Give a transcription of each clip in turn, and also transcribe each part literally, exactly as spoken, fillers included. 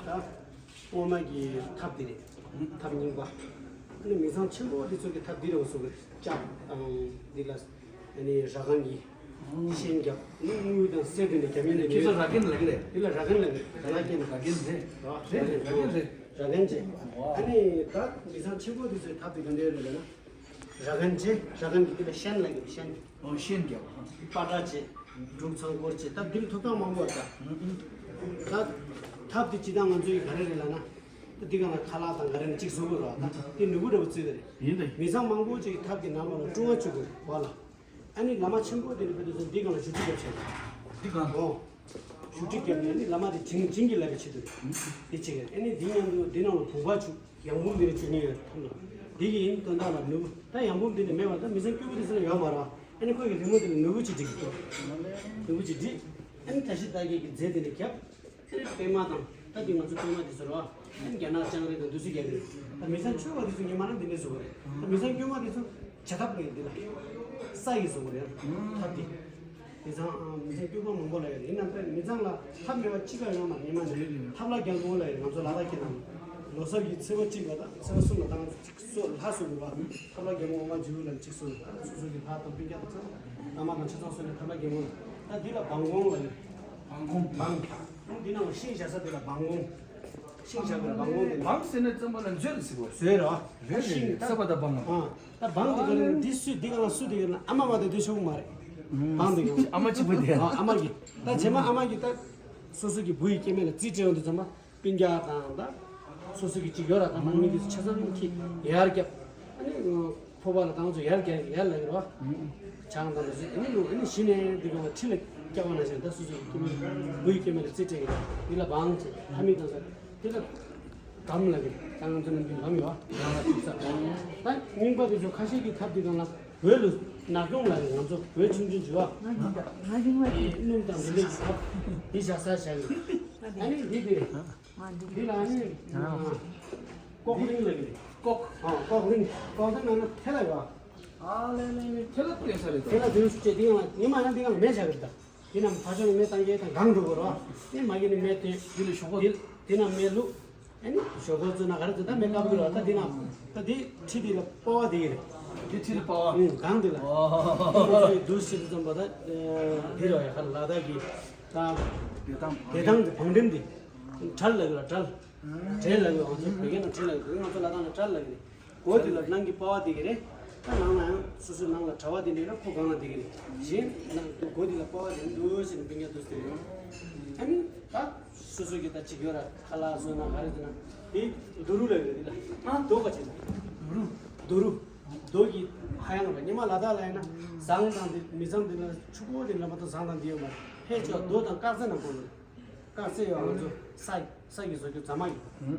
ད་སྔོན་མ་གི་ཐབ་འདི་རེད། ཐབ་རྙིང་པ། ཨ་ནི་མི་ཚང་ཆེན་པོ་འདི་ཚོ་གི་ཐབ་འདི་རེད་བཟོ་གི། ལྕགས་དང་འདི་ལ་ཨ་ནི་ར་གན་གྱི་ཤན་རྒྱབ། ཨ་ནི་དངུལ་དང་གསེར་འདི་ནས་རྒྱབ་ཡིན་ནས། ཁྱེད་ཚོ་ར་གན་ལབ་ཀྱི་རེད། འདི་ལ་ར་གན་ལབ་ཀྱི་རེད། ར་གན་ར་གན་རེད། ར་གན་རེད། ར་གན་རེད། ར་གན་བྱས། ཨ་ནི་ད་མི་ཚང་ཆེན་པོ་འདི་ཚོའི་ཐབ་འདི་ག་འདྲ་རེད་ལབ་ན། ར་གན་བྱས། ར་གན་གྱི་འདི་ལ་ཤན་ལབ་ཀྱི་རེད། ཤན། ཨོ་ཤན་རྒྱབ། པ་ཏྲ་བྱས། འབྲུག་ཚང་སྐོར་བྱས། ད་འདིར་ཐོབ་ཐང་མང་པོ་ད། ད་ཐབ་དེ་སྤྱི་བཏང་ང་ཚོ་ཡི་ག་རེ་རེད་ལབ་ན། ད་འདི་སྒང་ལ་ཁ་ལག་དང་ག་རེ་ནས་གཅིག་བཟོ་དགོས་རེད་བ། ད་དེ་ནུས་པ་འདྲ་པོ་བརྩི་གི་རེད། ཡིན་ད། མི་ཚང་མང་པོ་ཅིག་ཐབ་ཀྱི་ནང་ལོགས་ལ་ཀྲུང་ཨ་བཅུག་དགོས་རེད་བ་ལ། ཨ་ནི་བླ་མ་ཆེན་པོ་དེ་ནི་བོད་དུ་འདི་སྒང་ལ་བཞུགས་ཁྲི་རྒྱབ་བྱས། འདི་སྒང་དུ། ཨོ། བཞུགས་ཁྲི་རྒྱབ་ནས་ནི་བླ་མ་དེ་བྱིན་བྱིན་གྱིས་བརླབས་པའི་ཆེད་དུ་རེད། འདི་བྱེད་ཀྱི་རེད། ཨ་ནི་འདི་མཉམ་དུ་འདི་ནང་ལ་བུམ་པ་བཅུག། ཡང་བུམ་འདི་ནས་བཅུག་མཁན་ཡོད་ཐབ་ནང་། འདི་གི་ཡིན་དོན་དག་ལ་ནུ་བོ། ད་ཡང་བུམ་འདི་ནས་མེད་པ། ད་མི་ཚང་སྐྱོ་པོ་དེ་ཚོ་ལ་ཡོད་མ་རེད་བ། ཨ་ནི་ཁོ་གི་རི་མོ་དེ་ལ་ནུ་བོ་ཅིག་བྲིས་ཀྱི་འདུག། ནུ་བོ་ཅིག་བྲིས། ཨ་ནི་བཀྲ་ཤིས་རྟགས་བརྒྱད་ཀྱི་རྫས་དེ་ནས་བརྒྱབ། ཨ་ནི་པད་མ་དང་། ད་འདི་ང་ཚོ་པད་མ་དེ་ཚོ་རེད་བ། ཨ་ནི་རྒྱ་ནག་ལྕང་རིགས་དང་འདི་ཚོ་རྒྱག་གི་རེད། ད་མི་ཚང་ཆོས་པ་དེ་ཚོ་ཉི་མ་རང་འདི་འདྲ་བཟོ་གི་རེད། ད་མི་ཚང་སྐྱོ་པོ་དེ་ཚོ་བྱ་ཐབས་མེད། འདི་ལ་ས་ཡིས་བཟོ་གི་རེད། ཐབ་འདི། མི་ཚང་། ཨ། མི་ཚང་སྐྱོ་པོ་མང་པོ་ལ་ཡོད། ཡིན་ནའང་མི་ཚང་ལ་ཐབ་མེད་པ་གཅིག་ཀྱང་ཡོད་མ་རེད། ཉི་མ་ནས་ཐབ་ལ་རྒྱག་དགོས་ལ་ཡོད། ང་ཚོ་ལ་དྭགས་ཁྱེད་རང་ལོ་གསར་གྱི་ཚེས་པ་གཅིག་ལ་དང་ཚེས་པ་གསུམ་ལ་དང་གཅིག་གསོ་ལྷ་གསོལ་དགོས་པ། ཐབ་ལ་རྒྱག་དགོས། འོ་མ་བྱུ་རུ་ལ་གཅིག་གསོལ། སོ་སོ་གི་ལྷ་དང་སྤུན་ཀྱག་དང་། བླ་མ་དང་ཆ་ཚང་གསོལ་ནས་ཐབ་ལ་རྒྱག་དགོས། ད་འདི་ལ་སྦང་གོང་ལ་ཡོད། སྦང་གོང་། སྦང་། འདི་ནང་ཤིང་བཞག་ས་དེ་ལ་སྦང་གོང་། ཤིང་བཞག་པའི་སྦང་གོང་དེ་ལ། སྦང་ཟེར་ནས་བཙུན་པ་ལ་མཛོད་ཟེར་བ། མཛོད་རེད་བ། རེད་རེད། ཤིང་ད་ས་པ་དང་སྦང་། ཨ། ད་སྦང་དེ་ག་ལ་འདི་སུས་འདི་ག་ལ་སུ་དེ་ག་ལ་ཨ་མ་མ་དེ་དེ་ཆོག་གི་མ་རེད། སྦང་དེ་ག་ལ། ཨ་མ་གཅིག་པུ་དེ། ཨ། ཨ་མ་གི། ད་རྗེས་མ་ཨ་མ་གི་ད་སོ་སོ་གི་བུ་ཡི་སྐྱེ་དམན་ལ་རྩིས་སྤྲད་ཡོང་དུས་ཙམ་པ་སྤུན་ཀྱག་དང་ད་སོ་སོ་གི་གཅིག་ཡོད་ར། ད་ནང་མི་དེ་ཆ་ཚང་གི་ཡར་རྒྱབ། ཨ་ནི་ཕོ་བ་ལ་དང་ཚོ་ཡར་རྒྱབ་ཡར་ལ་ཡོད་ར། ཆང་དང་ལ་ཟེར། ཨ་ནི་ལུ་ཨ་ནི་གཞི་ནས་འདི་ག་ལ་ཁྲི་ལ་སྐྱ་བ་ན་ཞིང་ད་སོ་སོ་གི་སྐྱེ་དམན་བུ་ཡི་སྐྱེ་དམན་ལ་རྩིས་སྤྲད་ཡོད་ར། འདི་ལ་སྦང་ཚེ་ཐ་མི་དང་ཚོ་དེ་ལ། སྒམ་ལ་གི་ད་ང་ཚོ་ནམ་རྒྱུན་སྒམ་ཡོད་ཨ། རང་ལ་ཐུག་ས། ད་རྙིང་པ་དེ་ཚོ་ཁ་ཤས་ཀྱི་ཐབ་དེ་གང་ལ་འོད་ལུ་ནག་སྐྱོང་ལ་རེད། ང་ཚོ་འོད་ཆུང་ཆུང་བྱུ་བ། ང་འདི་འདྲ་ང་རྙིང་པ་དེ། སྣུམ་དང་འདི་འདྲ་གི་ཐབ་འདི་བཞག་ས་བཞག་གི། ཨ་ནི་འདི་དེ་རེད། ང་འདི་འདི་ལ་ཨ་ནི་ཀོག་རིང་ལ་གི་རེད། ཀོག་ཨ། ཀོག་རིང་ཀོག་དེ་ནང་ན་ཐལ་ལ་ཡོད་ཨ། ཨ་ལེ་ལེ་ལེ། ཐལ་ལ་ཐལ་ས་རེད། ཐལ་ལ་དེ་ཚོ་བཅད་དེ་ཡང་ཉི་མ་ཡང་འདི་ཡང་མེ་བཞག་གི་རེད་ད། དེ་རྣམས་ཕར་ཕྱོགས་ནས་མེ་བཏང་རྒྱུ་དང་གང་འགྲོ་དགོས་རོ། དེ་མ་གི་ནི་མེ་དེ། དེ་ལས་ཞོག་ཁོག་དེ་དེ་རྣམས་མེ་བླུགས། ཨ་ནི་ཞོག་ཁོག་བཙོས་ན་ག་རེ་བཙོས་ད་མེ་བཀབ་དགོས་རོ། ད་དེ་རྣམས་ད་དེ་ཁྲི་དེ་ལ་པ་བ་དེ་གི་རེད། དེ་ཁྲི་ལ་པ་བ། ཨུང་གང་དེ་ལ། ཨོ། དེ་ཚོ་ཡི་དུས་ཕྱིན་ཙམ་པ་ད་དེ་རོ་ཡ་ཁ་ལ་ད་གི་ད་བདེ་ཐང་བདེ་ཐང་དེ་བང་སྒྲིམ་དེ་གྲལ་ལ་གི་ར་གྲལ། གྲལ་ལ་གི་ང་ཚོ་བོད་སྐད་ནང་གྲལ་ལ་གི། ང་ཚོ་ལ་དྭགས་ནང་གྲལ་ལ་གི་རེད། གོ་དེ་ལ་ནང་གི་པ་བ་དེ་གི་རེད། ད་ནང་ལ་ཡང་སོ་སོའི་ནང་ལ་གྲྭ་བ་དེ་འདྲ་ན་ཁོ་སྒང་ལ་དེ་གི་རེད། གཞན་ནང་དུ་གོ་དེ་ལ་པ་བ་དེ་འདུག་ཟེར་ནས་སྤུན་ཀྱག་དུ་ཟེར་ཡོང་། ཨ་ནི་ད་སོ་སོ་གི་ད་ཅིག་ཡོད་ར། ཁ་ལག་བཟོ་ན་ག་རེ་བཟོ་ན་དེ་རྡོ་རུ་ལ་ཡོད་རེད། ད་རྡོ་ག་ཅིག་ན་རྡོ་རུ། རྡོ་རུ། རྡོ་གི་ཧ་ཡང་ར། ཉི་མ་ལ་དྭགས་ལ་ཡིན་ན་ཟངས་དང་དེ་མི་ཟངས་དེ་ལ་ཆུ་ཁོལ་དེ་ལ་མ་གཏོགས་ཟངས་དང་དེ་ཡོད་མ་རེད། ཕལ་ཆེར་རྡོ་དང་དཀར་རྩི་ནང་གོ་ལ་རེད། དཀར་རྩི་ཡོད། ང་ཚོ་ས་ས་གི་བཟོ་རྒྱུ་རྫ་མ་གི་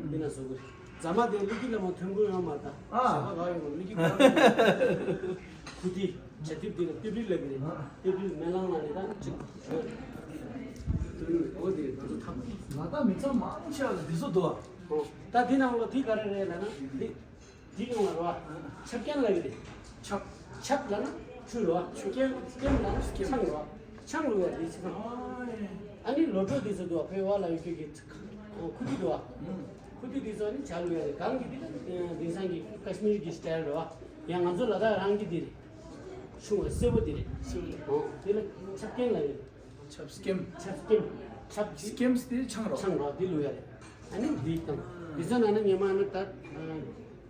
འདི་ན་བཟོ་གི་རེད། རྫ་མ་དེ་ཀླུ་རྒྱུད་ལ་མ་ཐོན་གོ་ཡོད་མ་རེད་ད། ཨ། ཞོགས་པ་ག་ཡོད་མ་ཀླུ་རྒྱུད་ག་ཡོད། ཁུ་ཏི་བྱ་ཐིབ་དེ་ལ་ཏི་པི་ལབ་གི་རེད། ཏི་པི་མེ་ལང་ལ་ནི་ད་ཅིག་ཡོད། འོ་དེ་ང་ཚོ་ཐབ། ང་ད་མི་ཚང་མང་ཆེ་བ་ལ་འདི་ཚོ་འདུག་ཨ། ད་འདི་ནང་ལ་དེ་ག་རེ་རེད་ལབ་ན་འདི། དེའི་སྒང་ལ་རོ། ཆབ་རྐྱང་ལབ་ཀྱི་རེད། ཆབ། ཆབ་ལབ་ན་ཆུ་རོ། ཆུ་རྐྱང་རྐྱང་ལབ་ན་ཆང་རོ། ཆང་ལབ་ཡ་དེ་ཆི་ཚང་། ཨ་ནི་ལོ་ཊོ་དེ་ཚོ་འདུག་བ། ཕོ་བ་ལ་ཡོད་རྒྱུ་གི་ཁུ་ཏི་འདུག་བ། ཁུ་ཏི་དེ་ཚོ་ནི་ཇ་ལབ་ཡ་རེད། གང་གི་དེ་ལ་དེང་སང་གི་ཀ་ཤི་མིར་གི་སི་ཊལ་རོ། ཡང་ང་ཚོ་ལ་དྭགས་རང་གི་དེ་རེད། ཆུང་བ་སེར་པོ་དེ་རེད། སེར་པོ་དེ། འོ་དེ་ལ་ཆབ་རྐྱང་ལབ་ཡ་རེད། ཆབ་སྐྱེམ། ཆབ་སྐྱེམ། ཆབ་སྐྱེམ་དེ་ཆང་རོ། ཆང་རོ་དེ་ལབ་ཡ་རེད། ཨ་ནི་འདི་དང་། འདི་ཚོ་ནང་ན་ཉི་མ་ནི་ད།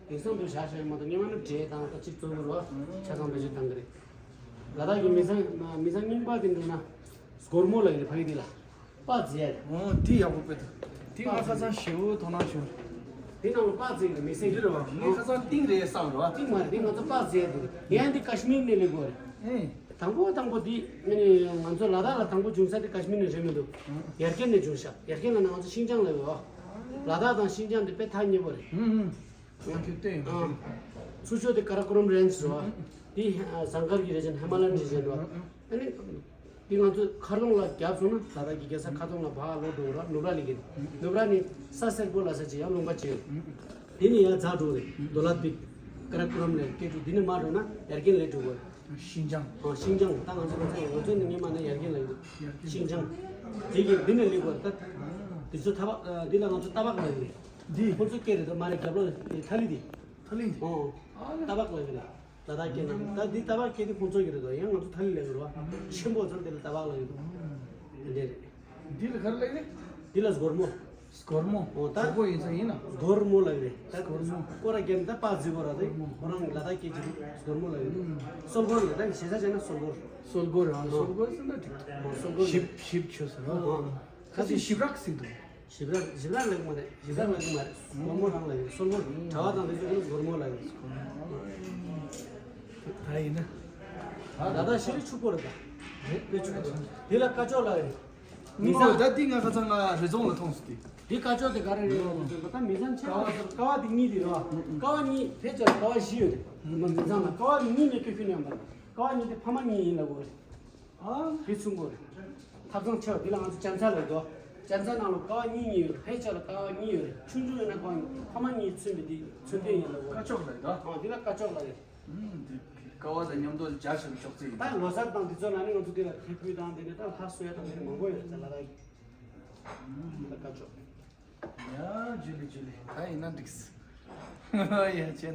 དེང་སང་དུ་བཞག་བཞག་མ་གཏོགས་སྔོན་མ་ནི་འབྲས་དང་ད་ཅིག་བཙོང་གི་རོ། ཆ་ཚང་བེད་སྤྱོད་བཏང་གི་རེད། ལ་དྭགས་ཀྱི་མི་ཚང་མི་ཚང་རྙིང་པ་དེ་འདྲ་ན་སྒོར་མོ་ལ་ཡིན་ཕ་གི་དེ་ལ་པ་རྫི་ཡ་རེད། འོ་དེ་ཡག་པོ་དཔེ་འདུག་དེ་ང་ཁ་སང་ཞེ་པོ་དོ་སྣང་བྱུང་། དེ་ནང་ལ་པ་རྫི་གི་མི་སེང་གེ་རེད་བ། ངས་ཁ་སང་ཏིང་རེད་བསམ་རོ། ཏིང་མ་རེད། དེ་ང་ཚོ་པ་རྫི་ཡ་དེ་རེད། ཡང་དེ་ཀ་ཤི་མིར་ནས་སླེབས་དགོས་རེད། ཨེ། དང་པོ་དང་པོ་དེ་ནི་ང་ཚོ་ལ་དྭགས་ལ་དང་པོ་བྱུང་ས་དེ་ཀ་ཤི་མིར་ནས་རེད་མི་འདུག་ཡར་རྒྱན་ནས་བྱུང་ཤག་ཡར་རྒྱན་ལ་ན་ང་ཚོ་ཤིང་ཅང་ལབ་ཡོད། ལ་དྭགས་དང་ཤིང་ཅང་དེ་དཔེ་ཐག་ཉེ་པོ་རེད། ཨུ་ཨུ། ང་ཁྱོད་བསྟན་ཡོད། ཨ། ཚུར་ཕྱོགས་དེ་ཀ་ར་ཀོ་རམ་རེན་ཇི་རེད་བ། དེ་ཨ་ཟངས་དཀར་གྱི་རི་ཇན་ཧི་མ་ལ་ཡན་རི་ཇན་རེད་བ། ཨ་ནི་དེ་ང་ཚོ་མཁར་གདོང་ལ་བརྒྱབ་སོང་ན་ད་ལྟ་གི་རྒྱལ་ས་མཁར་གདོང་ལ་བག་ལོག་འགྲོ་ར། ནུབ་ར་ལི་གིན་ནུབ་ར་ནི་ས་སེར་པོ་ལ་ས་ཅི་ཡང་ལུང་པ་ཅི་ཡོད། དེ་ནི་ཡང་རྫ་འགྲོ་རེད། རྡོ་ལ་པིག་ཀ་ར་ཀོ་རམ་ལ་སྐད་འགྲོ་དེ་ནི་མ་འགྲོ་ན་ཡར་རྒྱན་ལ་འགྲོ་དགོས། ཤིང་ཅང་། ཨ། ཤིང་ཅང་། ད་ང་ཚོ་ང་ཚོ་ང་ཚོ་ནི་སྔོན་མ་ནས་ཡར་རྒྱན་ལ་ཡོད། ཤིང་ཅང་། དེ་གི་འདི་ནས་སླེབས་པར་ད། འདི་ཚོ་ཐ་བག་ཨ། འདི་ལ་ང་ཚོ་ཏ་བག་ལབ་ཀྱི་རེད། འདི་ཁོང་ཚོ་སྐད་རེད་དོ། མ་རེད། རྒྱབ་ལོགས་ཐ་ལི་འདི། ཐ་ལི་འདི། ཨོ། ཨ་ལ། ཏ་བག་ལབ་ཀྱི་རེད། ལ་དྭགས་སྐད་ནང་ད་འདི་ཏ་བག་སྐད་འདི་ཁོང་ཚོ་གི་རེད་དོ། ཡང་ང་ཚོ་ཐ་ལི་ལབ་ཀྱི་རེད་བ། ཆེན་པོ་ཚོ་འདི་ལ་ཏ་བག་ལབ་ཀྱི་རེད། འདི་འདྲས་རེད། འདི་ལ་ག་རེ་ལབ་ཀྱི་རེད། འདི་ལ་སྒོར་མོ། སྒོར་མོ། ཨོ་ད། གྲོགས་པོ་ཡིན་ས་ཡིན་ན། སྒོར་མོ་ལབ་ཀྱི་རེད། ད་སྒོར་མོ། སྐོར་ར་རྒྱབ་ད་པ་རྫི་བོ་ར་དེ། ཁོ་རང་ལ་དྭགས་སྐད་ཅིག་སྒོར་མོ་ལབ་ཀྱི་རེད། སོལ་གོར་ལ་ད་ཞེ་ས་བྱས་ན་སོལ་གོར། སོལ་གོར་ར། ཨོ། སོལ་གོར་ཟེར་ན་འགྲིག་ཨོ་སོལ་གོར། ཞིབ་ཞིབ་ཆོས་ཟེར་ར། ཨོ། ཁ་ཅིག་ཞིབ་རགས་ཟེར་འདུག་ཞིབ་རགས། ཞིབ་རགས་ལབ་ཀྱི་མ་རེད། ཞིབ་རགས་ལབ་ཀྱི་མ་རེད། སོལ་གོར་རང་ལབ་ཀྱི་རེད། སོལ་གོར། གྲྭ་པ་དང་དེ་ཚོ་ཀུན་སྒོར་མོ་ལབ་ཀྱི་རེད། ད་ཡིན་ན། ད་ད་ལྟ་ཤེས་རིག་ཕྱུག་པོ་རེད་ད། རེད། དཔེ་ཕྱུག་པོ་རེད། དེ་ལ་ཀ་ཅོག་ལབ་ཀྱི་རེད། མི་ཚང་། ད་འདི་ང་ཁ་སང་ང་རི་རྫོང་ལ་མཐོང་སོང་སྟེ། འདི་ཀ་ཅོག་དེ་ག་རེ་རེད་ལབ་ན། ད་མི་ཚང་ཆེ་བ་ཀ་བ་དེ་གཉིས་དེ་རེད་བ། ཀ་བ་གཉིས་ཕལ་ཆེར་ཀ་བ་བཞི་ཡོད་རེད། མི་ཚང་ལ་ཀ་བ་གཉིས་ནས་སྐྱོ་ཤུལ་ནས་ཡོང་པ་རེད། ཀ་བ་གཉིས་དེ་ཕ་མ་གཉིས་ཡིན་ལབ་དགོས་རེད། ཨ། དེ་ཚུན་དགོས་རེད། ཐབ་ཚང་ཆེ་བ་འདི་ལ་ང་ཚོ་གྱན་ཚ་ལབ་དོ། གྱན་ཚ་ནང་ལ་ཀ་བ་གཉིས་གཉིས་ཡོད་རེད། ཕལ་ཆེར་ལ་ཀ་བ་གཉིས་ཡོད་རེད། ཆུང་ཆུང་ཡོད་ན་ཀ་བ་གཉིས། ཕ་མ་གཉིས་མཚོན་པའི་དེ་མཚོན་དོན་ཡིན་ལབ་དགོས་རེད། ཀ་ཅོག་ལབ་དོ། ཨ། འདི་ལ་ཀ་ཅོག་ལབ་རེད། ཨུམ། དེ་ཀ་བ་དང་མཉམ་དུ་སྦྱར་བྱས་ནས་ཅོག་ཙེ་ཡིན། ད་ལོ་གསར་དང་དེ་ཚོ་ལ་ནི་ང་ཚོ་དེ་ལ་ཐེ་ཕུད་དང་དེ་ནས་ད་ལྷ་གསོལ་ཡ་དང་དེ་ནས་མང་པོ་ཡོད་རེད། ད་ལ་དྭགས་ཀྱི། ཨུམ། ད་ཀ་ཅོག་ཡ་ཇུ་ལེ་ཇུ་ལེ། ད་ཡིན་ན་འགྲིག་སོང་། ཡ་ཆེ།